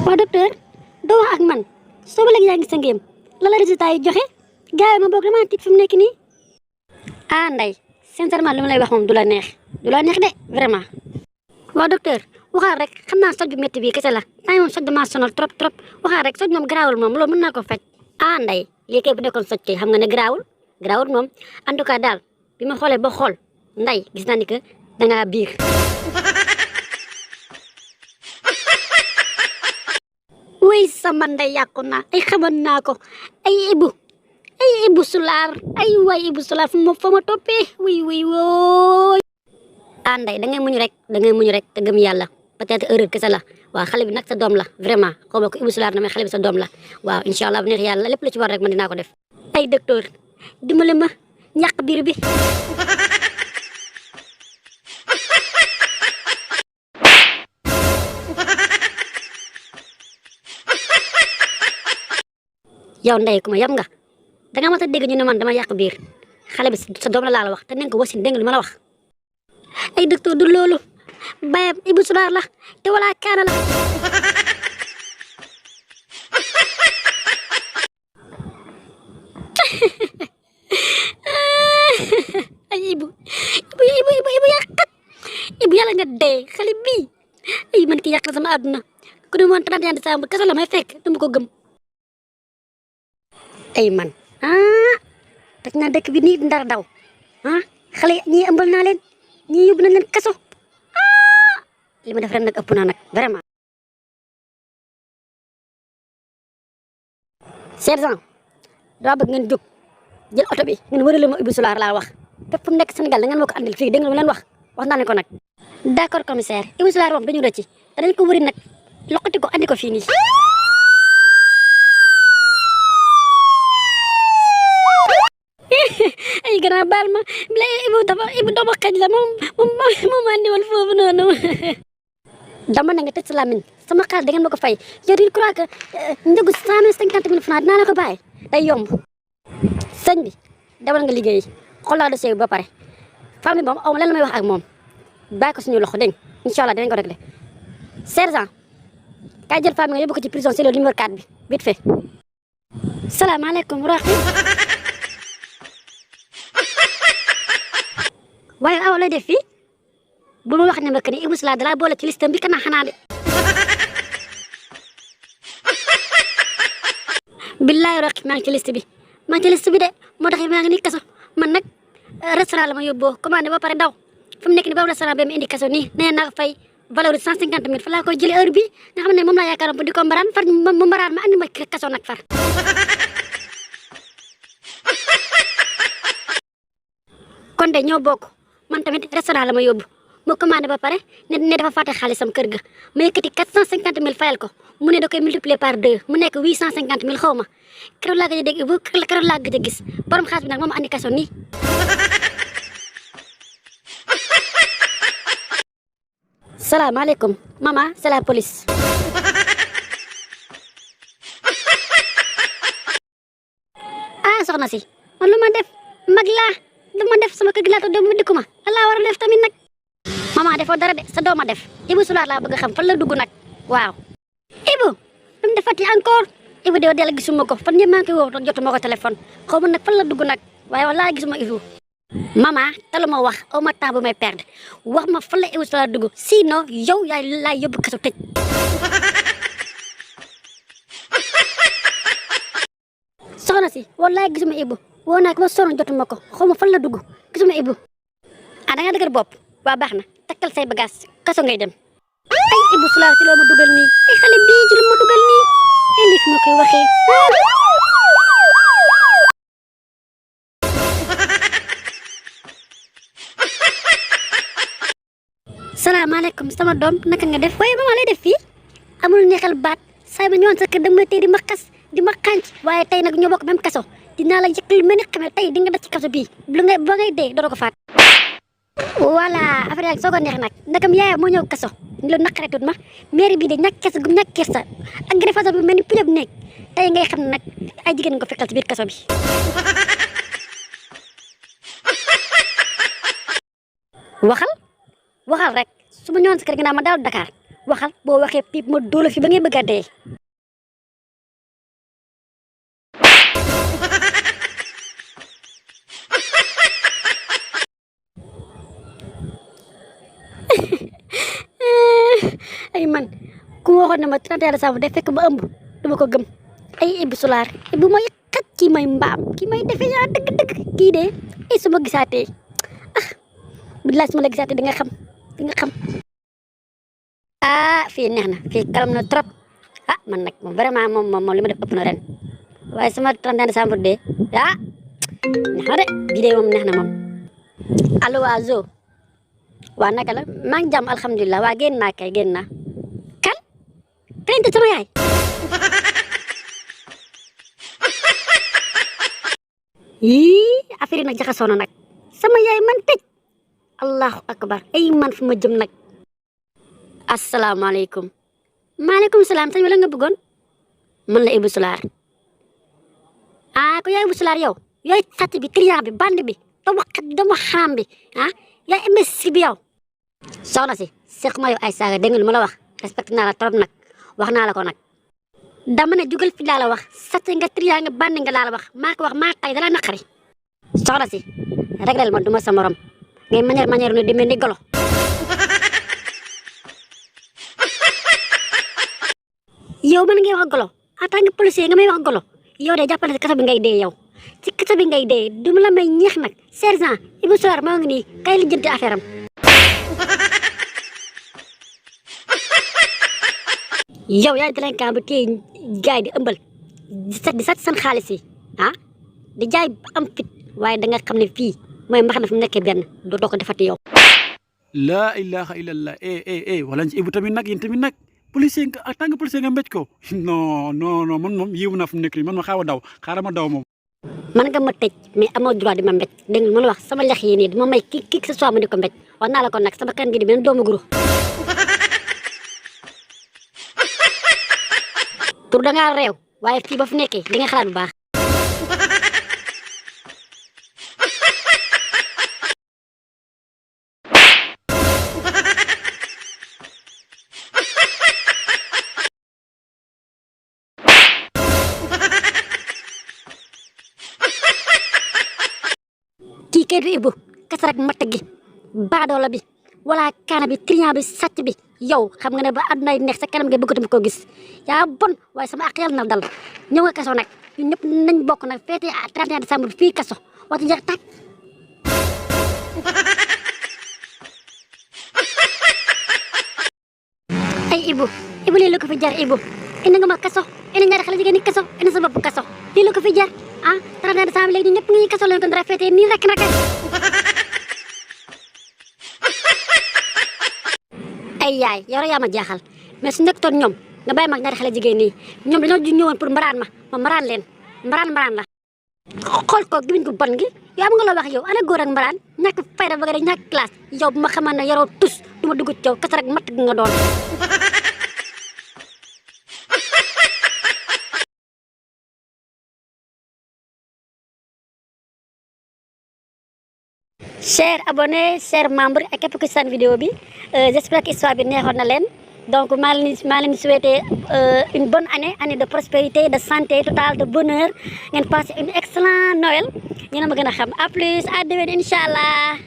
waa docteur doo wax ak man soo ba léegi yaa ngi sa ngéem la la résultat yi joxe gars yi ma boog dama tiit fi mu nekk nii. ah Ndeye sincèrement li ma lay wax moom du la neex de vraiment. waa docteur waxaat rek xam naa soj bu métti bii kese la temps moom soj damaa sonal trop waxaat rek soj moom garaawul moom loolu mën naa ko faj. ah Ndeye lii kay bu nekkoon soj kay xam nga ne garaawul moom en tout cas daal bi ma xoolee ba xool Ndeye gis naa ni que dangaa biir. wuy sama Ndeye yàqu naa ay xaman naa ko ay Ibou Soulard ay waay Ibou Soulard fa ma toppee wuy wooy. ah Ndeye da ngay muñ rek te gëm yàlla peut-être erreur kese la waaw xale bi nag sa doom la vraiment xaw ma ko Ibou Soulard na may xale bi sa doom la waaw incha allah bu neex yàlla lépp lu ci war rek man dinaa ko def. ay docteur dimbale ma ñàq biir bi. yow Ndeye ku ma yab nga danga ma ta dégg ñu ne man dama yàq biir xale bi sa doom la wax te nenga ko wasin dégg nga lu ma la wax. ay docteur du loolu bayam Ibou Soulard la te wala kaana la. ay Ibou yàqat Ibou yàlla nga dee xale bii ay man ki yàq na sama àdduna ku ne woon 31 décembre kaso la may fekk dama ko gëm. ay man toj naa dëkk bi nii ndar daw xale ñii ëmbal naa leen ñii yóbbu nañ leen kaso li ma def ren nag ëpp naa nag vraiment. sergent dama bëgg ngeen jóg jël oto bi ngeen wërale ma Ibou Soulard laa wax fépp fu mu nekk Sénégal da ngeen ma ko andil fii dégg nga lu ma leen wax naa leen ko nag. d'accord commissaire Ibou Soulard moom dañu rëcc danañ ko wëri nag loqati ko andi ko fii nii. ay gannaaw baal ma Ibou dama xaj la moom andi woon foofu noonu. dama ne nga tëj sa làmmiñ sama xaalis da ngeen ma ko fay yow di crois que njëgu 150 000 francs dinaa la ko bàyyi day yomb. sëñ bi demal nga liggéeyi xoolal dossier bi ba pare famille moom aw ma leen la may wax ak moom bàyyi ko suñu loxo dégg nga incha allah dinañ ko réglé. sergent kay jël famille nga yóbbu ko ci prison c'est le numéro 4 bi vite fait. salaamaaleykum waaye awa lay def fii bu ma wax ne ma que ni Ibou Soulard dalaa boole ci liste bi kana xanaa de. billaay roqi maa ngi ci liste bi de moo tax maa ngi nii kaso man nag restaurant la ma yóbboo commandé ba pare daw fu mu nekk nii ba restaurant bi ma indi kaso nii nee naa ko fay valeur 150 000 fa laa koy jëlee heure bi nga xam ne moom laa yaakaaroon bu di ko mbaraan far mu mbaraan ma andi ma kaso nag far. kon de ñoo bokk. man tamit restaurant la ma yóbbu mu commandé ba pare ne dafa fàtte xaalisam kër ga ma yëkkati 450 000 fayal ko mu ne da koy multiplier par 2 mu nekk 850 000 xaw ma keroog laa gëj a dégg keroog laa gëj a gis borom xaalis bi nag moom andi kaso nii. salaamaaleykum maman c'est la police. soxna si man lu ma def mag laa. lu ma def sama kër gi laa toog mu dikku ma Allah war a def tamit nag. maman defoo dara de sa dooma def Ibou Soulard laa bëgg a xam fan la dugg nag waaw. Ibou lu mu defati encore Ibou de dell gisuma ko fan yëpp maa ngi koy woo jotuma ko téléphone xaw ma nag fan la dugg nag waaye wallaahi gisuma Ibou. maman talu ma wax aw ma temps bu may perdre wax ma fan la Ibou Soulard dugg sinon yow yaay laay yóbbu kaso tëj. soxna si wallaahi gisuma Ibou. woo naa ko ba sonn jotuma ko xaw ma fan la dugg gisuma Ibou. da nga dëgër bopp waa baax na takkal say bagage kaso ngay dem. ay Ibou Soulard ci loo ma dugal nii ay xale bii ci lu ma dugal nii ay lii fi ma koy waxee. salaamaaleykum sama doom naka nga def waaye mama lay def fii amul neexal baat say ma ñëwoon sa kër dama tey di ma xas di ma xànc waaye tey nag ñoo bokk même kaso. dinaa la yëkk lu mel ni xamee tey di nga def ci kaso bii ba ngay dee doo ko faat. voilà affaire yaa ngi soog a neex nag ndakam yaayam moo ñëw kaso lu naqare tuut ma mairie bii de ñàkk kersa gu ñàkk kersa ak greffage bi mel ni pileb nekk tey ngay xam ne nag ay jigéen nga ko fekkal ci biir kaso bi. waxal rek su ma ñëwoon sa kër gi naa ma daal Dakar waxal boo waxee piip ma dóola fi ba ngay bëgg a dee. ay man ku waxoon ne ma 31 décembre day fekk ba ëmb duma ko gëm. ay Ibou Soulare Ibou mooy xaj kii may mbaam kii may defe yaa dëgg-dëgg kii de ay su ma gisaatee billaay su ma la gisaatee di nga xam fii neex na fii kalam na trop man nag moom vraiment moom li ma def ëpp na ren waaye sama 31 décembre de neex na de bii de moom neex na moom. allo waa Zo waa naka la maa ngi jàmm alhamdulilah waa génn naa kay génn naa kan plainte sama yaay yii affaire yi nag jaxasoo na nag sama yaay man tëj allahu akbar ay man fu ma jëm nag. asalaamaaleykum. maaleykum salaam sëñ bi la nga bëggoon man la Ibou Soulare ko yaay Ibou Soulare yow yaay sàcc bi triant bi band bi dama xaam bi yaay imbécile bi yow. soxna si seq ma yow ay saaga dégg nga lu ma la wax respecté naa la trop nag wax naa la ko nag dama ne jugal fi laa la wax sàcc nga triant nga band nga laa la wax maa ko wax maa tay dala naqari. soxna si réglel ma duma sa morom ngay manière ne demee ni golo. yow man ngay wax golo en tant que policier nga may wax golo yow de jàppale si kaso bi ngay dee yow ci kaso bi ngay dee du ma la may ñeex nag sergent Ibou Soulare moo ngi nii kay li jënti affaire am. yow yaay délinquant bu téye gaay di ëmbal di sàcc seen xaalis yi di jaay am fit waaye da nga xam ne fii mooy mbax na fu mu nekkee benn doo ko defati yow. laa ilaha illallah wala ci Ibou tamit nag yéen tamit nag policier nga en tant que policier nga mbéj ko non man moom yéewu naa fu mu nekk nii man ma xaaral ma daw moom. man nga ma tëj mais amoo droit di ma mbéj dégg nga ma la wax sama lex yi nii du ma may kii que ce soit ma di ko mbéj wax naa la ko nag sama kan gi di benn doomu guro. pour da ngaa réew waaye fii ba fu nekkee di nga xalaat bu baax. kii kay du Ibou kese rek matt gi baadoola bi wala kaana bi triant bi sàcc bi yow xam nga ne ba àddunay neex sa kanam nga bëggatuma koo gis yaa bon waaye sama ak yàlla na dal ñëw nga kaso nag ñun ñëpp nañ bokk nag feete 31 décembre fii kaso waxtu jeex tàkk. ay Ibou lii la ko fi jar Ibou indi nga ma kaso indi ñaari xale jigéen ñi kaso indi sa bopp kaso lii la ko fi jar 31 décembre léegi ñun ñëpp ngi kaso lañ ko dara feete nii rek nag. ay yaay yow yaa ma jaaxal mais su nekkoon ñoom nga bàyyi ma ak ñaari xale jigéen ñi ñoom dañoo ñëwoon pour mbaraan ma mbaraan leen mbaraan la xool ko gimiñ ko bon gi yow am nga loo wax yow ana góor ak mbaraan ñàkk fayda ba nga de ñàkk classe yow bu ma xamal ne yoroo tus du ma dugg ci yow kese rek matt gi nga doon. chers abonnés chers membres ak képp ku seen vidéo bi j'espère que histoire bi neexoon na leen donc maa leen souhaiter une bonne année de prospérité de santé totale de bonheur ngeen passer une excellent Noël ñu ne ma gën a xam à plus à déwén incha allah.